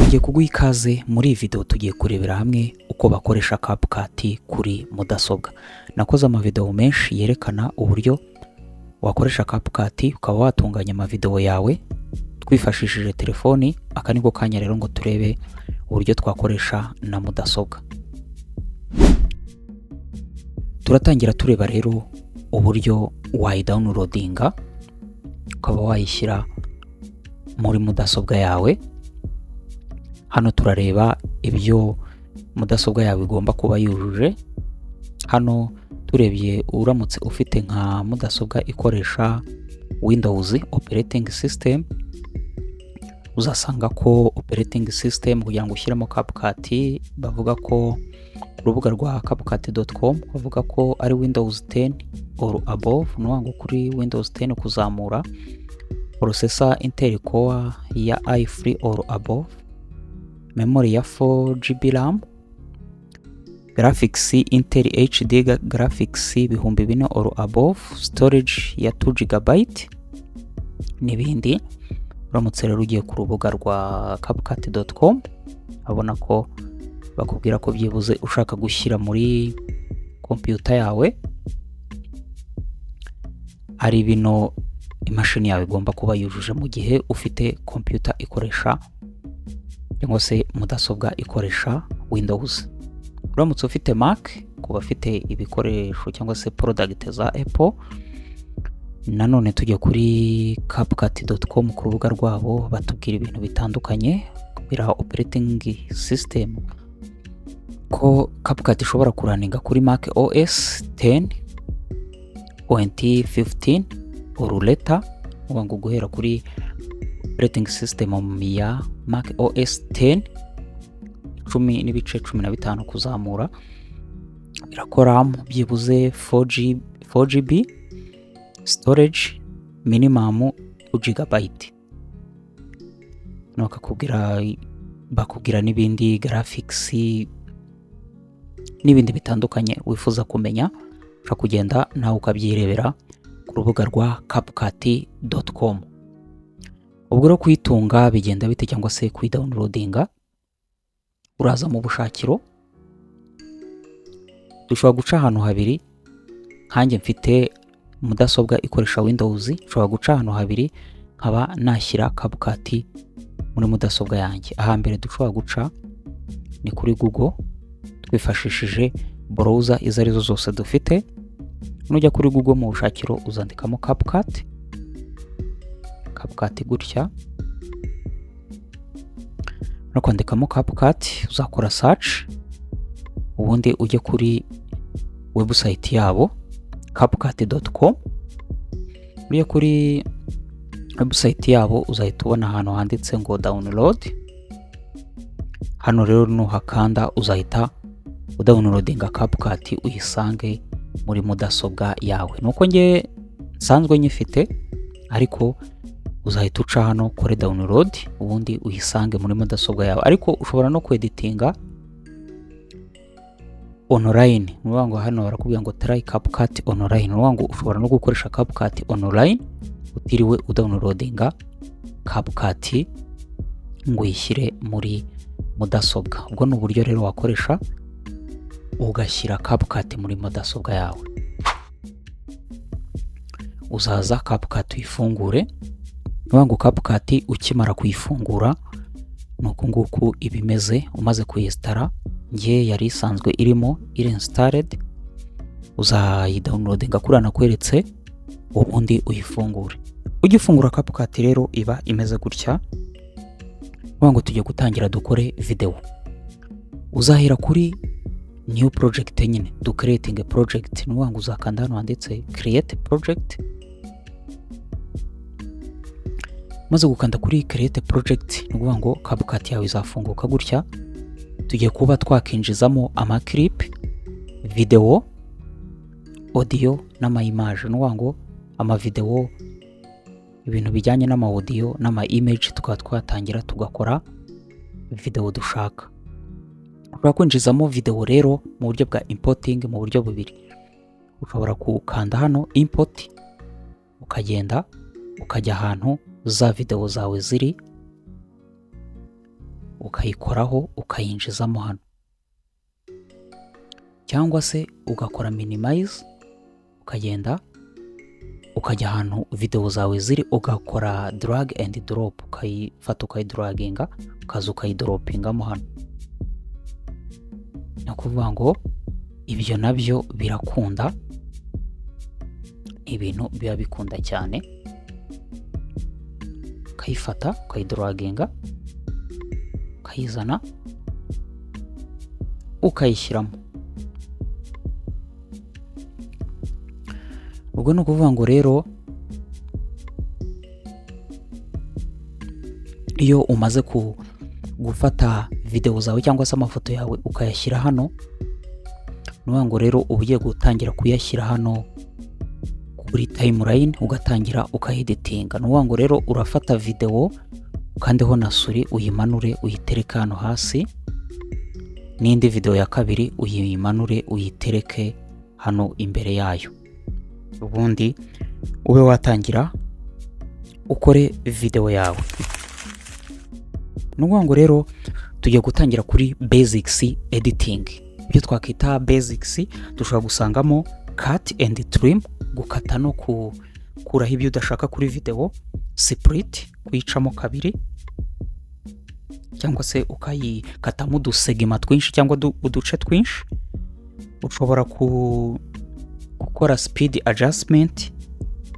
Ngiye kuguha ikaze muri iyi video. Tugiye kurebera hamwe uko bakoresha CapCut kuri mudasobwa. Nakoze amavideo menshi yerekana uburyo wakoresha CapCut ukaba watunganya amavideo yawe twifashishije telefoni. Aka niko kanya rero ngo turebe uburyo twakoresha na mudasobwa. Turatangira tureba rero uburyo wayidownloadinga ukaba wayishyira muri mudasobwa yawe. Hano turareba ibyo mudasobwa yawe igomba kuba yujuje. Hano turebye, uramutse ufite nka mudasobwa ikoresha Windows operating system, uzasanga ko operating system kugira ngo ushyiremo CapCut, bavuga ko urubuga rwa CapCut.com bavuga ko ari Windows 10 or above, ni ngo kuri Windows 10 kuzamura, processor Intel Core ya i3 or above, memory ya 4 GB RAM, graphics Intel HD graphics 4000 or above, storage ya 2 GB n'ibindi. Uramutse rero ugiye ku rubuga rwa CapCut.com, abona ko bakubwira ko byibuze ushaka gushyira muri computer yawe ari bino imashini yawe igomba kuba yujuje, mu gihe ufite computer ikoresha cyangwa se mudasobwa ikoresha Windows. Uramutse ufite Mac, ku bafite ibikoresho cyangwa se product za Apple, nanone tujya kuri CapCut.com, ku rubuga rwabo batubwira ibintu bitandukanye. Kubwira operating system ko CapCut ishobora kurunninga kuri Mac OS 10.15 or later, ngo guhera kuri operating system ya Mac OS 10 10.15 kuzamura. Irakora byibuze 4G, 4 GB storage, minimum 2 GB. Bakakubwira, bakubwira n'ibindi, graphics n'ibindi bitandukanye wifuza kumenya, ushobora kugenda nawe ukabyirebera ku rubuga rwa CapCut.com. Ubwo rero kuyitunga bigenda bite, cyangwa se kuyidownloadinga? Uraza mu bushakiro. Dushobora guca ahantu habiri. Nkanjye mfite mudasobwa ikoresha Windows, nshobora guca ahantu habiri nkaba nashyira CapCut muri mudasobwa yanjye. Ahambere dushobora guca ni kuri Google, twifashishije browser izo arizo zose dufite. Nujya kuri Google mu bushakiro uzandikamo CapCut, CapCut gutya. No kwandikamo CapCut, uzakora search, ubundi ujye kuri website yabo CapCut.com. Ujye kuri website yabo, uzahita ubona ahantu handitse ngo download. Hano rero nuhakanda uzahita udownloadinga CapCut, uyisange muri mudasobwa yawe. Nuko nge nsanzwe nyifite, ariko uzahita uca hano kuri download, ubundi uyisange muri mudasobwa yawe. Ariko ushobora no kweditinga online. Ni ukuvuga ngo hano barakubwira ngo "Try CapCut online". Ni ukuvuga ngo ushobora no gukoresha CapCut online utiriwe udownloadinga CapCut ngo uyishyire muri mudasobwa. Ubwo ni uburyo rero wakoresha ugashyira CapCut muri mudasobwa yawe. Uzaza CapCut uyifungure. Ni ukuvuga ngo CapCut ukimara kuyifungura ni uku nguku iba imeze umaze kuyinstalla. Nge yari isanzwe irimo, iri installed. Uzayidownloadinga kuriya nakweretse, ubundi uyifungure. Ujya ufungura CapCut rero iba imeze gutya. Kuvuga ngo tujye gutangira dukore video, uzahera kuri new project nyine, du creating a project. Ni ukuvuga ngo uzakanda hano handitse create project. Maze gukanda kuri create project, ni ukuvuga ngo CapCut yawe izafunguka gutya. Tugiye kuba twakinjizamo amaclip, video, audio n'ama image. Ni ukuvuga ngo amavideo, ibintu bijyanye n'ama audio n'ama image, tukaba twatangira tugakora video dushaka. Ushobora kwinjizamo video rero mu buryo bwa importing mu buryo bubiri. Ushobora gukanda hano import, ukagenda ukajya ahantu za video zawe ziri. Ukayikoraho, ukayinjizamo hano, cyangwa se ugakora minimize, ukagenda ukajya ahantu videwo zawe ziri, ugakora drag and drop, ukayifata, ukayidraginga, ukaza ukayidropingamo hano. Ni ukuvuga ngo ibyo nabyo birakunda, ni ibintu biba bikunda cyane. Ukayifata, ukayidraginga, ukayizana, ukayishyiramo. Ubwo ni ukuvuga ngo rero iyo umaze gufata videwo zawe cyangwa se amafoto yawe ukayashyira hano, ni ukuvuga ngo rero uba ugiye gutangira kuyashyira hano kuri timeline, ugatangira ukayeditinga. Ni ukuvuga ngo rero urafata videwo, ukandeho na souris, uyimanure, uyitereke hano hasi, n'indi videwo ya kabiri uyimanure, uyitereke hano imbere yayo, ubundi ube watangira ukore videwo yawe. Ni ukuvuga ngo rero tugiye gutangira kuri basics editing. Ibyo twakwita basics dushobora gusangamo cut and trim, gukata no gukuraho ibyo udashaka kuri videwo, split, kuyicamo kabiri cyangwa se ukayikatamo udusegima twinshi cyangwa uduce twinshi. Ushobora gukora speed adjustment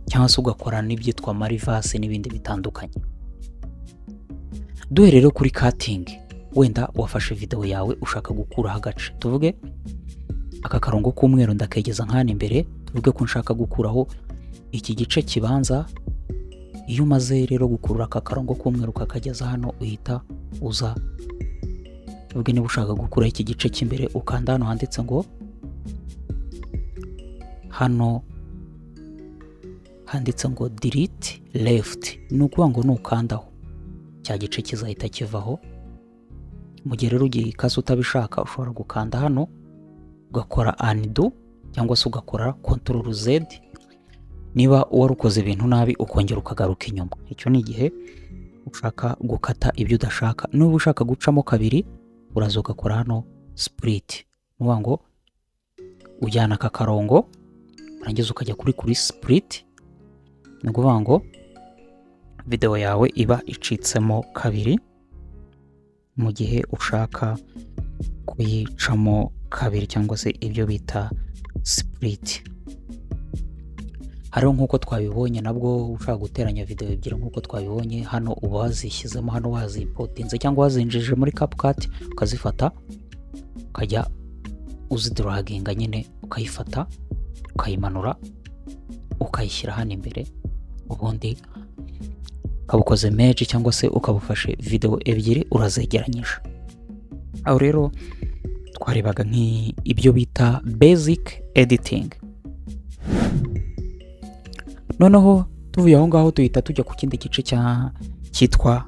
cyangwa se ugakora n'ibyitwa ma reverse n'ibindi bitandukanye. Duhere rero kuri cutting. Wenda wafashe videwo yawe, ushaka gukuraho agace. Tuvuge aka karongo k'umweru ndakegeza nk'hano imbere, tuvuge ko nshaka gukuraho iki gice kibanza. Iyo umaze rero gukurura aka karongo k'umweru kakageza hano, uhita uza, tuvuge niba ushaka gukuraho iki gice cy'imbere, ukanda hano handitse ngo, hano handitse ngo "delete left". Ni ukuvuga ngo nukandaho, cya gice kizahita kivaho. Mu gihe rero ugikase utabishaka, ushobora gukanda hano ugakora undo cyangwa se ugakora Control Z niba wari ukoze ibintu nabi, ukongera ukagaruka inyuma. Icyo ni igihe ushaka gukata ibyo udashaka. Niba ushaka gucamo kabiri, uraza ugakora hano split. Ni ukuvuga ngo ujyana aka karongo, urangiza ukajya kuri split. Ni ukuvuga ngo videwo yawe iba icitsemo kabiri mu gihe ushaka kuyicamo kabiri cyangwa se ibyo bita split. Hariho nk'uko twabibonye nabwo, ushaka guteranya videwo ebyiri nk'uko twabibonye hano, uba wazishyizemo hano, wazimportinze cyangwa wazinjije muri CapCut, ukazifata ukajya uzidraginga nyine, ukayifata, ukayimanura, ukayishyira hano imbere, ubundi ukaba ukoze merge cyangwa se ukaba ufashe videwo ebyiri urazegeranyije. Aho rero twarebaga nk'ibyo bita basic editing. Noneho tuvuye aho ngaho, duhita tujya ku kindi gice cyitwa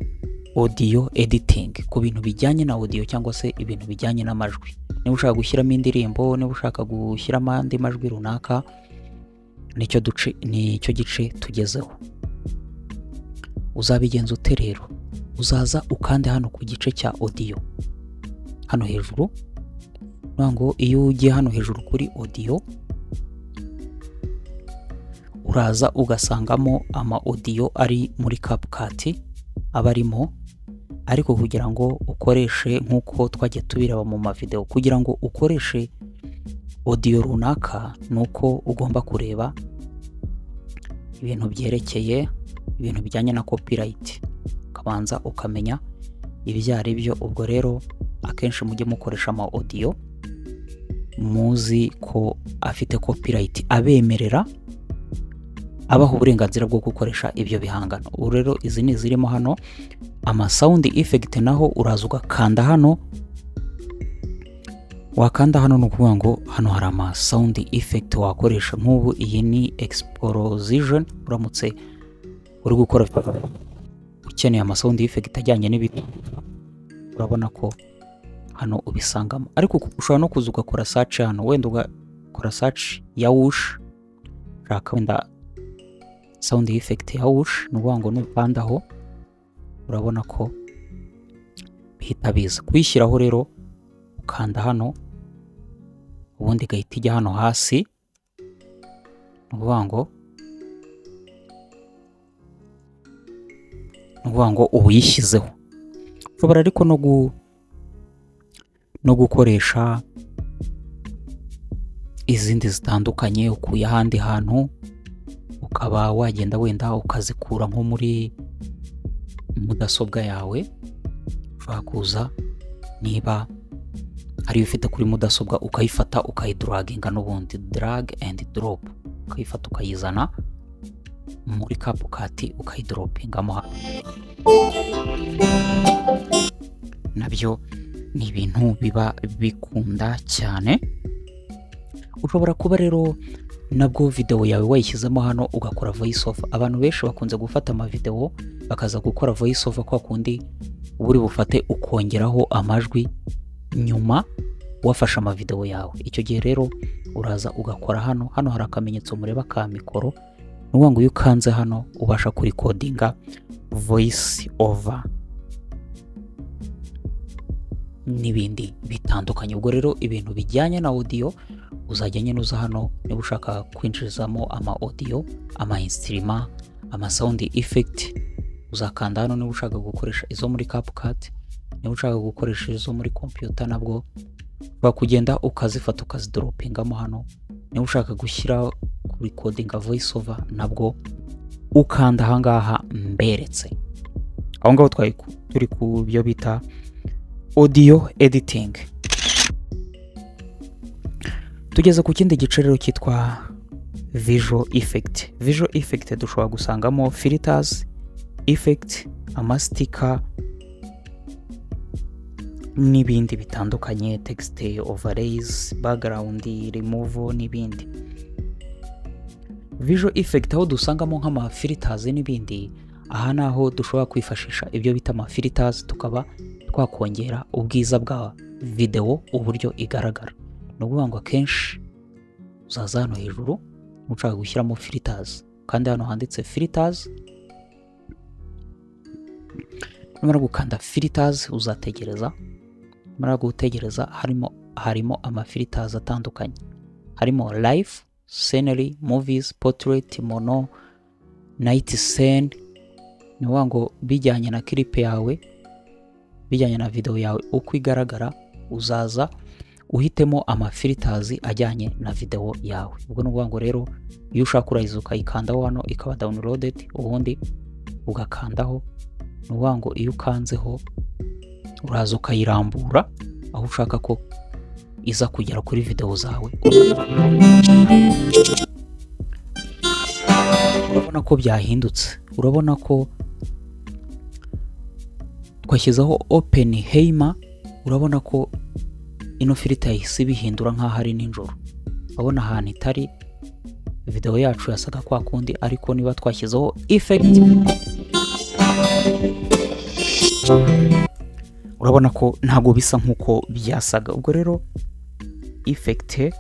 audio editing, ku bintu bijyanye na audio cyangwa se ibintu bijyanye n'amajwi. Niba ushaka gushyiramo indirimbo, niba ushaka gushyiramo andi majwi runaka, nicyo gice tugezeho. Uzabigenza ute rero? Uzaza ukande hano ku gice cya audio hano hejuru. Ngo iyo ugiye hano hejuru kuri audio, uraza ugasangamo ama audio ari muri CapCut aba arimo. Ariko kugira ngo ukoreshe, nk'uko twagiye tubireba mu mavideo, kugira ngo ukoreshe audio runaka ni uko ugomba kureba ibintu byerekeye ibintu bijyanye na copyright, ukabanza ukamenya ibyo ari byo. Ubwo rero akenshi mujye mukoresha ama audio muzi ko afite copyright, abemerera, abaha uburenganzira bwo gukoresha ibyo bihangano. Ubu rero izi ni izirimo hano. Ama sound effect naho uraza ugakanda hano. Wakanda hano, ni ukuvuga ngo hano hari ama sound effect wakoresha. Nk'ubu iyi ni explosion. Uramutse uri gukora ukeneye ama sound effect ajyanye n'ibiti, urabona ko hano ubisangamo. Ariko ushobora no kuza ugakora search hano, wenda ugakora search ya whoosh, ushaka wenda sound effect ya whoosh. Ni ukuvuga ngo nukandaho, urabona ko bihita biza. Bihita biza kuyishyiraho rero, ukanda hano, ubundi igahita ijya hano hasi. Ni ukuvuga ngo uba uyishyizeho. Ushobora ariko no gukoresha izindi zitandukanye ukuye ahandi hantu, ukaba wagenda wenda ukazikura nko muri mudasobwa yawe. Ushobora kuza, niba ariyo ufite kuri mudasobwa, ukayifata ukayidraginga n'ubundi, drag and drop, ukayifata ukayizana muri CapCut, ukayidropingamo hano. Nabyo ni ibintu biba bikunda cyane. Ushobora kuba rero nabwo video yawe wayishyizemo hano, ugakora voice over. Abantu benshi bakunze gufata amavideo bakaza gukora voice over, kwa kundi uba uri bufate ukongeraho amajwi nyuma wafashe amavideo yawe. Icyo gihe rero uraza ugakora hano. Hano hari akamenyetso mureba ka mikoro. Ni ukuvuga ngo iyo ukanze hano ubasha kurikodinga voice over n'ibindi bitandukanye. Ubwo rero ibintu bijyanye na audio uzajya nyine uza hano, niba ushaka kwinjizamo ama audio, ama instrument, ama sound effect, uzakanda hano. Niba ushaka gukoresha izo muri CapCut, niba ushaka gukoresha izo muri computer, nabwo ushobora kugenda ukazifata ukazidropingamo hano. Niba ushaka gushyira kurikodinga voice over, nabwo ukanda ahangaha mberetse. Aho ngaho twari turi ku byo bita audio editing. Tugeze ku kindi gice rero cyitwa visual effect. Visual effect dushobora gusangamo filters, effect, amasticker n'ibindi bitandukanye, text overlays, background remove n'ibindi. Visual effect aho dusangamo nk'ama filters n'ibindi, aha ni aho dushobora kwifashisha ibyo bita ama filters, tukaba twakongera ubwiza bwa video, uburyo igaragara. Ni ukuvuga ngo akenshi uzaza hano hejuru ushaka gushyiramo filters, kandi hano handitse filters. Numara gukanda filters uzategereza. Numara gutegereza, harimo ama filters atandukanye, harimo life, scenery, movies, portrait, mono, night scene. Ni ukuvuga ngo bijyanye na clip yawe, bijyanye na video yawe uko igaragara, uzaza uhitemo ama filters ajyanye na video yawe. Ubwo ni ukuvuga ngo rero iyo ushaka urayiza ukayikandaho hano, ikaba downloaded, ubundi ugakandaho. Ni ukuvuga ngo iyo ukanzeho uraza ukayirambura aho ushaka ko iza kugera kuri video zawe. Urabona ko byahindutse. Urabona ko twashyizeho Oppenheimer. Urabona ko ino filter yahise ibihindura nk'aho ari nijoro. Urabona ahantu itari, video yacu yasaga kwa kundi, ariko niba twashyizeho effect, urabona ko ntabwo bisa nk'uko byasaga. Ubwo rero effect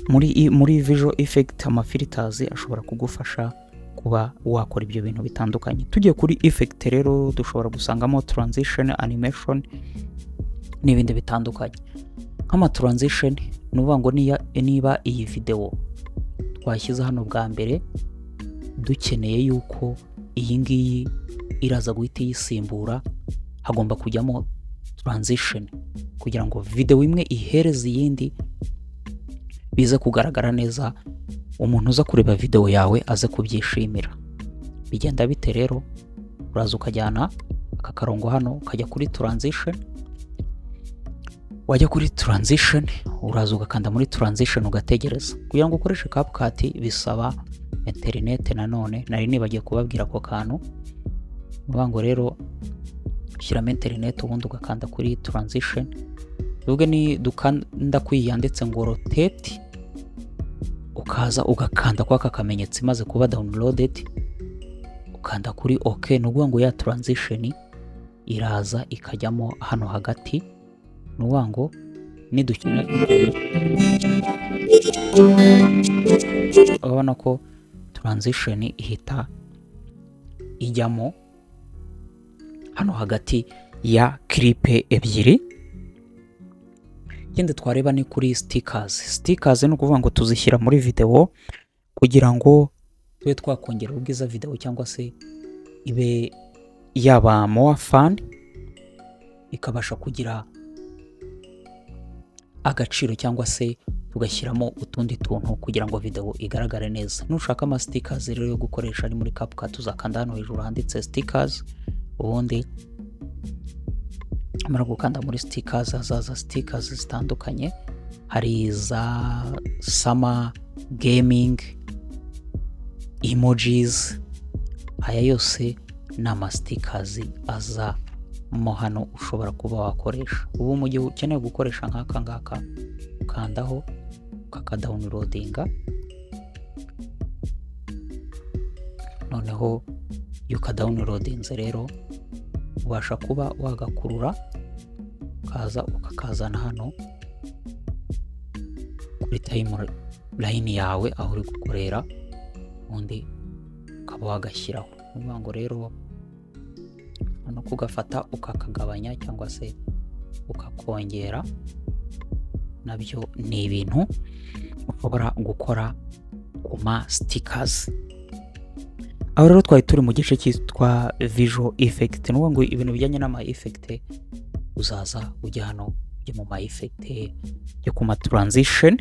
muri visual effect, ama filters ashobora kugufasha kuba wakora ibyo bintu bitandukanye. Tugiye kuri effect rero, dushobora gusangamo transition, animation n'ibindi bitandukanye. Nk'ama transition, ni ukuvuga ngo niba iyi video twashyize hano bwa mbere dukeneye yuko iyi ngiyi iraza guhita iyisimbura, hagomba kujyamo transition kugira ngo video imwe ihereze iyindi, bize kugaragara neza, umuntu uza kureba video yawe aze kubyishimira. Bigenda bite rero? Uraza ukajyana aka karongo hano, ukajya kuri transition. Wajya kuri transition, uraza ugakanda muri transition, ugategereza. Kugira ngo ukoreshe CapCut bisaba interineti. Nanone nari nibagiye kubabwira ako kantu. Ni ngo rero ushyiramo interineti, ubundi ugakanda kuri transition. Tuvuge ni dukanda kuri iyi yanditse ngo rotate, ukaza ugakanda kwa aka kamenyetso imaze kuba downloaded, ukanda kuri OK. Ni ukuvuga ngo ya transition iraza ikajyamo hano hagati. Ni ukuvuga ngo nidukina, urabona ko transition ihita ijyamo hano hagati. Ya clip ebyiri. Ikindi twareba ni kuri stickers. Stickers ni ukuvuga ngo tuzishyira muri video kugira ngo tube twakongera ubwiza video, cyangwa se ibe yaba more fun, ikabasha kugira agaciro, cyangwa se tugashyiramo utundi tuntu kugira ngo video igaragare neza. Nushaka ama stickers rero yo gukoresha ari muri CapCut, uzakanda hano hejuru handitse stickers. Ubundi umara gukanda muri stickers, hazaza stickers zitandukanye. Hari iza summer, gaming, emojis. Aya yose ni ama stickers aza mo hano ushobora kuba wakoresha. Ubu mu gihe ukeneye gukoresha nk'aka ngaka, ukandaho ukakadownloadinga. Noneho iyo ukadownloadinze rero, ubasha kuba wagakurura, ukaza ukakazana hano kuri timeline yawe aho uri gukorera, ubundi ukaba wagashyiraho. Ni ukuvuga ngo rero no kugafata ukakagabanya cyangwa se ukakongera, nabyo ni ibintu ushobora gukora ku ma stickers. Aho rero twari turi mu gice cyitwa visual effect. Ni ukuvuga ngo ibintu bijyanye n'ama effect, uzaza ujya hano, ujye mu ma effect yo ku ma transition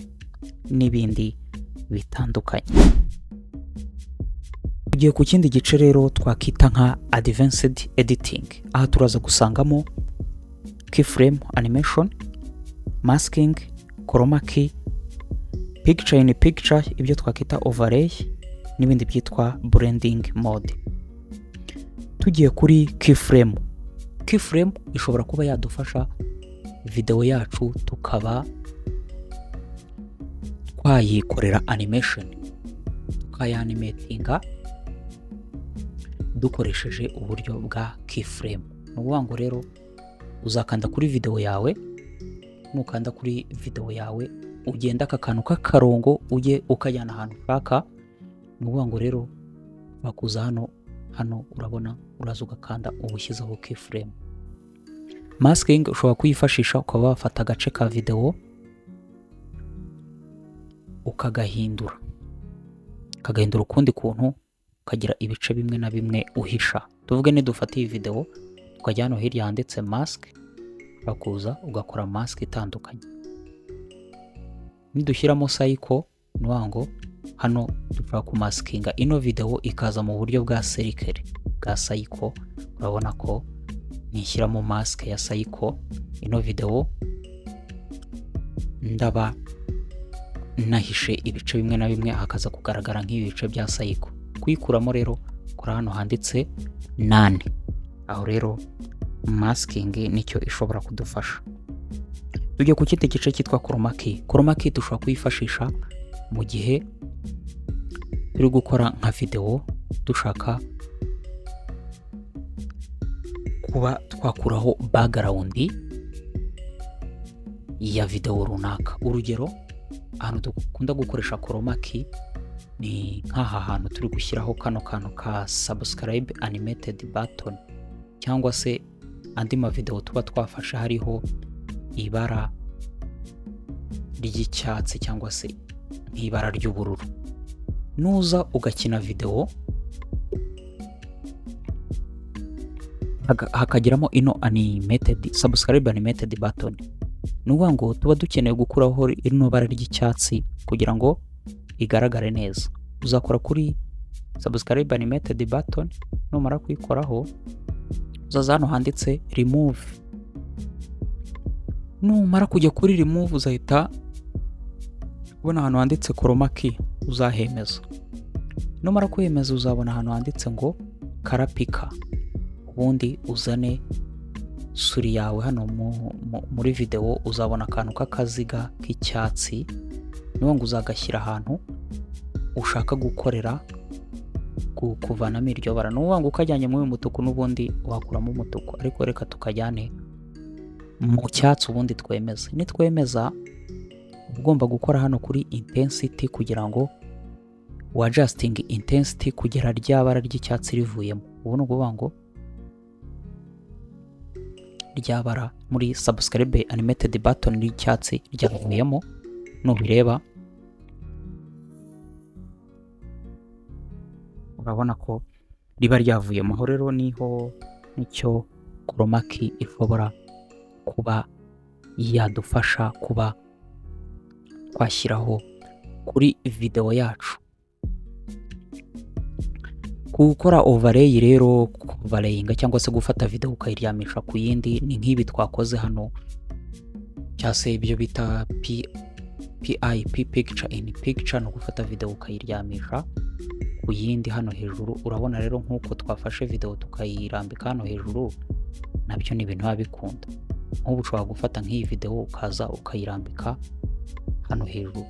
n'ibindi bitandukanye. Tugiye ku kindi gice rero twakita nka advanced editing. Aha turaza gusangamo keyframe animation, masking, chroma key, picture in picture, ibyo twakita overlay, n'ibindi byitwa blending mode. Tugiye kuri keyframe. Keyframe ishobora kuba yadufasha video yacu tukaba twayikorera animation, tukayanimatinga dukoresheje uburyo bwa keyframe. Ni ukuvuga ngo rero uzakanda kuri video yawe. Nukanda kuri video yawe, ugenda aka kantu k'akarongo ujye ukajyana ahantu ushaka. Ni ukuvuga ngo rero bakuza hano. Hano urabona uraza ugakanda, uba ushyizeho keyframe. Masking ushobora kuyifashisha ukaba wafata agace ka video ukagahindura, ukagahindura ukundi kuntu, ukagira ibice bimwe na bimwe uhisha. Tuvuge nidufata iyi video tukajya hano hirya handitse mask, urakuza ugakora mask itandukanye. Nidushyiramo circle, ni ukuvuga ngo hano dushobora kumaskinga ino video ikaza mu buryo bwa circle, bwa circle. Urabona ko nishyiramo mask ya circle, ino video ndaba nahishe ibice bimwe na bimwe, hakaza kugaragara nk'ibi bice bya circle. Kuyikuramo rero, kora hano handitse none. Aho rero masking nicyo ishobora kudufasha. Tujya ku kindi gice cyitwa chroma key. Chroma key dushobora kuyifashisha mu gihe turi gukora nka video, dushaka kuba twakuraho background ya video runaka. Urugero, ahantu dukunda gukoresha chroma key ni nk'aha hantu turi gushyiraho kano kantu ka subscribe animated button, cyangwa se andi mavideo tuba twafashe hariho ibara ry'icyatsi cyangwa se nk'ibara ry'ubururu. Nuza ugakina video, hakagiramo ino animated subscribe animated button, ni ukuvuga ngo tuba dukeneye gukuraho rino bara ry'icyatsi kugira ngo igaragare neza. Uzakora kuri subscribe animated button. Numara kuyikoraho, uzaza hano handitse remove. Numara kujya kuri remove, uzahita ubona ahantu handitse chroma key, uzahemeza. Numara kuhemeza, uzabona ahantu handitse ngo color picker. Ubundi uzane souris yawe hano muri video, uzabona akantu k'akaziga k'icyatsi. Niyo ngo uzagashyira ahantu ushaka gukorera kuvanamo iryo bara. Ni ukuvuga ngo ukajyanye muri uyu mutuku, n'ubundi wakuramo umutuku, ariko reka tukajyane mu cyatsi, ubundi twemeze. Nitwemeza, uba ugomba gukora hano kuri intensity kugira ngo wa-adjustinge intensity kugera rya bara ry'icyatsi rivuyemo. Ubu ni ukuvuga ngo Rya bara muri subscribe animated button ry'icyatsi ryavuyemo. Nubireba urabona ko riba ryavuyemo. Aho rero niho nicyo chroma key ishobora kuba yadufasha kuba twashyiraho kuri video yacu. Gukora overlay rero, overlayinga cyangwa se gufata video ukayiryamisha ku yindi, ni nk'ibi twakoze hano, cyangwa se ibyo bita PIP, picture in picture, ni ugufata video ukayiryamisha ku yindi hano hejuru. Urabona rero nk'uko twafashe video tukayirambika hano hejuru, nabyo ni ibintu biba bikunda. Nk'ubu ushobora gufata nk'iyi video ukaza ukayirambika hano hejuru.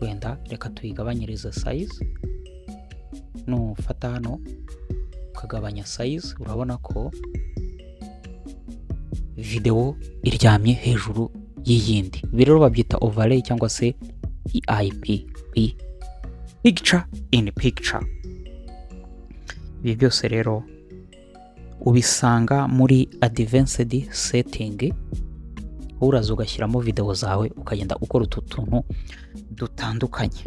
Wenda reka tuyigabanyirize size. Nufata hano ukagabanya size, urabona ko video iryamye hejuru y'iyindi. Ibi rero babyita overlay cyangwa se PIP, P, picture in picture. Ibi byose rero ubisanga muri advanced setting. Uraza ugashyiramo video zawe, ukagenda ukora utu tuntu dutandukanye.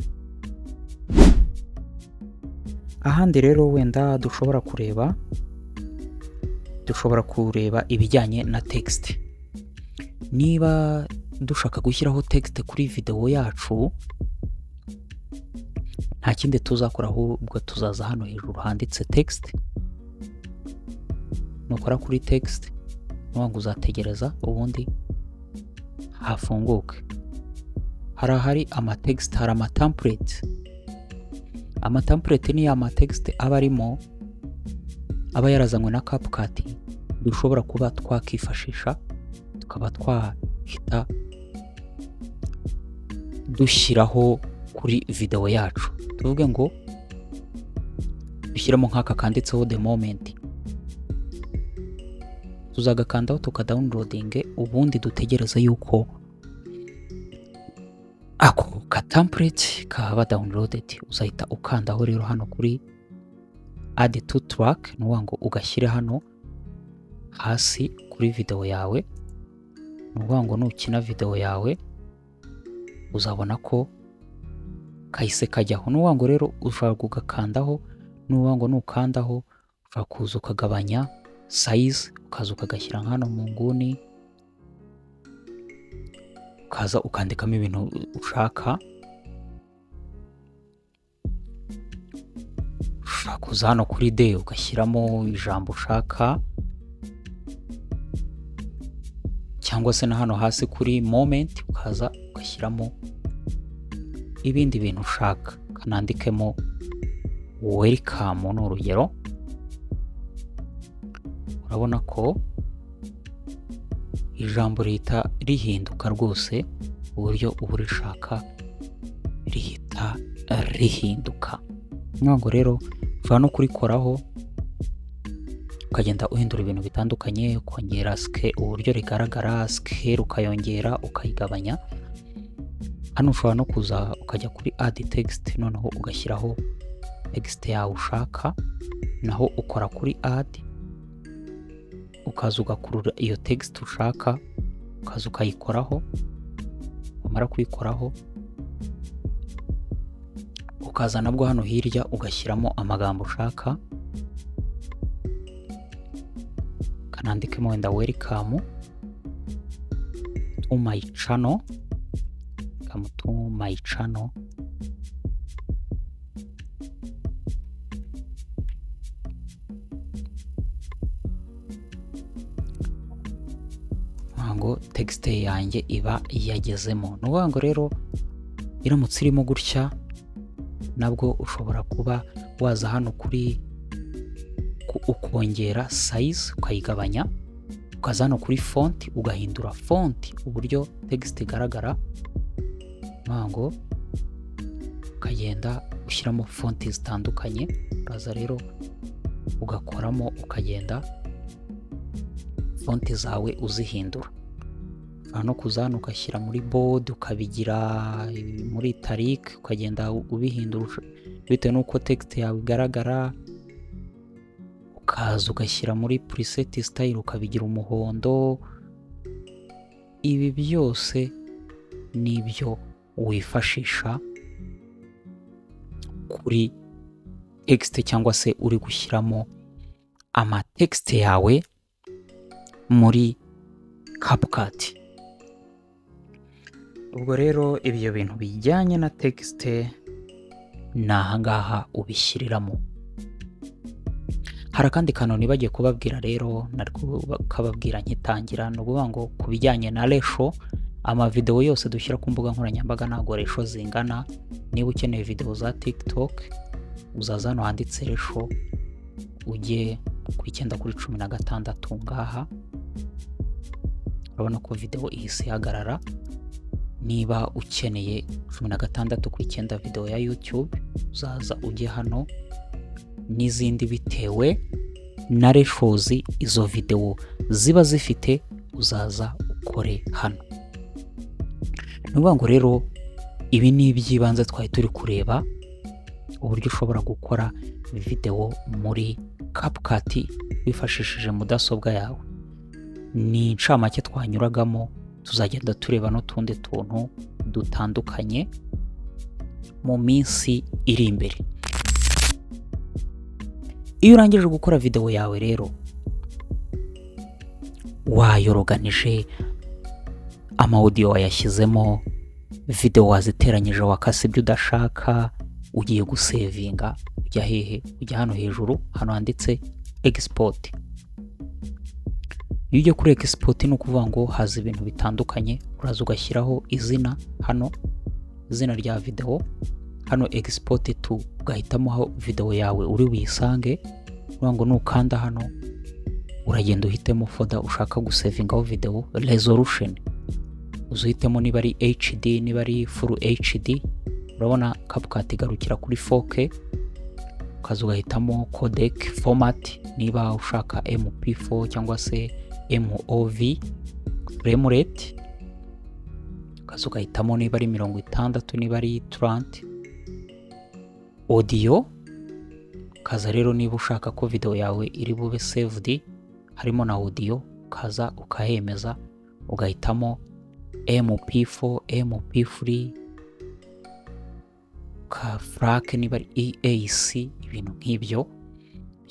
Ahandi rero wenda dushobora kureba ibijyanye na text. Niba dushaka gushyiraho text kuri video yacu, nta kindi tuzakora, ahubwo tuzaza hano hejuru handitse text. Nukora kuri text, ngo uzategereza ubundi hafunguke. Hari ahari amatext, hari amatemplate. Amatemplate ni ya matext aba arimo, aba yarazanywe na CapCut, dushobora kuba twakifashisha tukaba twahita dushyiraho kuri video yacu. Tuvuge ngo dushyiremo nk'aka kanditseho "The moment", tuzagakandaho tukadownloadinge, ubundi dutegereze yuko ako ka template kaba downloaded. Uzahita ukandaho rero hano kuri add to track, ni ukuvuga ngo ugashyire hano hasi kuri video yawe. Ni ukuvuga ngo nukina video yawe uzabona ko kahise kajyaho. Ni ukuvuga ngo rero ushobora kugakandaho. Ni ukuvuga ngo nukandaho ushobora kuza ukagabanya size, ukaza ukagashyira hano mu nguni, ukaza ukandikamo ibintu ushaka. Ushobora kuza hano kuri the ugashyiramo ijambo ushaka, cyangwa se na hano hasi kuri moment ukaza ugashyiramo ibindi bintu ushaka. Kanandikemo "welcome", ni urugero. Urabona ko ijambo rihita rihinduka rwose, uburyo uba urishaka rihita rihinduka. Ntabwo rero ushobora no kurikoraho ukagenda uhindura ibintu bitandukanye, ukongera uburyo rigaragara, scale ukayongera, ukayigabanya. Hano ushobora no kuza ukajya kuri add text, noneho ugashyiraho text yawe ushaka. Naho ukora kuri add, ukaza ugakurura iyo text ushaka, ukaza ukayikoraho. Wamara kuyikoraho, ukaza nabwo hano hirya ugashyiramo amagambo ushaka. Kanandikemo wenda "welcome to my channel", "welcome to my channel". Ngo text yanjye iba yagezemo. Ni ukuvuga ngo rero iramutse irimo gutya, nabwo ushobora kuba waza hano kuri ukongera size, ukayigabanya, ukaza hano kuri font ugahindura font, uburyo text igaragara. Ni ngo ukagenda ushyiramo font zitandukanye. Uraza rero ugakoramo, ukagenda font zawe uzihindura. Ushobora no kuza hano ugashyira muri bold, ukabigira muri italic, ukagenda ubihindura bitewe n'uko text yawe igaragara. Ukaza ugashyira muri preset style, ukabigira umuhondo. Ibi byose nibyo wifashisha kuri text, cyangwa se uri gushyiramo amatext yawe muri CapCut. Ubwo rero ibyo bintu bijyanye na text ni ahangaha ubishyiriramo. Hari akandi kantu nibagiye kubabwira rero, nari kubabwira nkitangira. Ni ukuvuga ngo ku bijyanye na ratio, amavidewo yose dushyira ku mbuga nkoranyambaga ntabwo ratio zingana. Niba ukeneye videwo za TikTok, uzaza hano handitse ratio, ujye ku 9:16. Ngaha urabona ko videwo ihise ihagarara. Niba ukeneye 16:9 videwo ya YouTube, uzaza ujye hano, n'izindi bitewe na ratios izo videwo ziba zifite, uzaza ukore hano. Ni ukuvuga ngo rero ibi ni iby'ibanze twari turi kureba, uburyo ushobora gukora videwo muri CapCut wifashishije mudasobwa yawe. Ni incamake twanyuragamo, tuzagenda tureba n'utundi tuntu dutandukanye mu minsi iri imbere. Iyo urangije gukora videwo yawe rero, wayoroganije, ama audio wayashyizemo, videwo waziteranyije, wakase ibyo udashaka, ugiye gusevinga, ujya hehe? Ujya hano hejuru, hano handitse export. Iyo ujya kuri export, ni ukuvuga ngo haza ibintu bitandukanye. Uraza ugashyiraho izina hano, izina rya videwo hano, export to, ugahitamo aho videwo yawe uri buyisange. Ukuvuga ngo nukanda hano, uragenda uhitemo folder ushaka gusevingaho videwo. Resolution, uza uhitemo niba ari HD, niba ari full HD. Urabona CapCut igarukira kuri 4K. Ukaza ugahitamo codec format, niba ushaka MP4 cyangwa se MOV. Frame rate, ukaza ugahitamo niba ari 60, niba ari 30. Audio, ukaza rero niba ushaka ko video yawe iri bube saved harimo na audio, ukaza ukahemeza, ugahitamo MP4, MP3, ka FLAC, niba ari AAC, ibintu nk'ibyo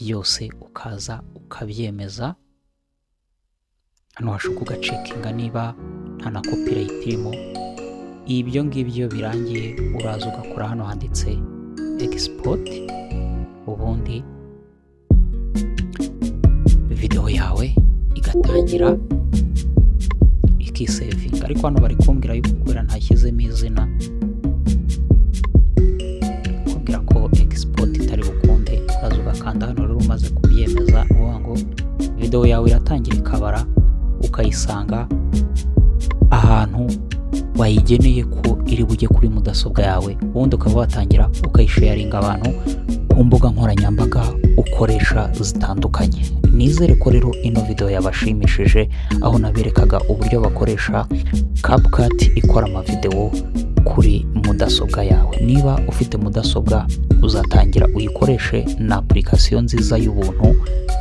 byose ukaza ukabyemeza hano. Washobora ugacekinga niba nta na copyright irimo. Ibyo ngibyo birangiye, uraza ugakora hano handitse export, ubundi video yawe igatangira ikisevinga. Ariko hano bari kumbwira yuko kubera ntashyizemo izina, kumbwira ko export itari bukunde. Uraza ugakanda hano rero umaze kubyemeza, uvuga ngo video yawe iratangira ikabara, ukayisanga ahantu wayigeneye ko iri bujye kuri mudasobwa yawe, ubundi ukaba watangira ukayisharinga abantu ku mbuga nkoranyambaga ukoresha zitandukanye. Nizere ko rero ino video yabashimishije, aho naberekaga uburyo bakoresha CapCut ikora amavideo kuri mudasobwa yawe. Niba ufite mudasobwa, uzatangira uyikoreshe na application nziza y'ubuntu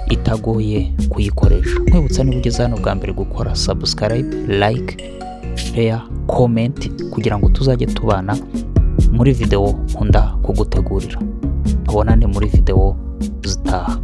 itagoye kuyikoresha. Nkwibutsa, niba ugeze hano bwa mbere, gukora subscribe, like, share, comment, kugira ngo tuzajye tubana muri video nkunda kugutegurira. Tubonane muri video zitaha.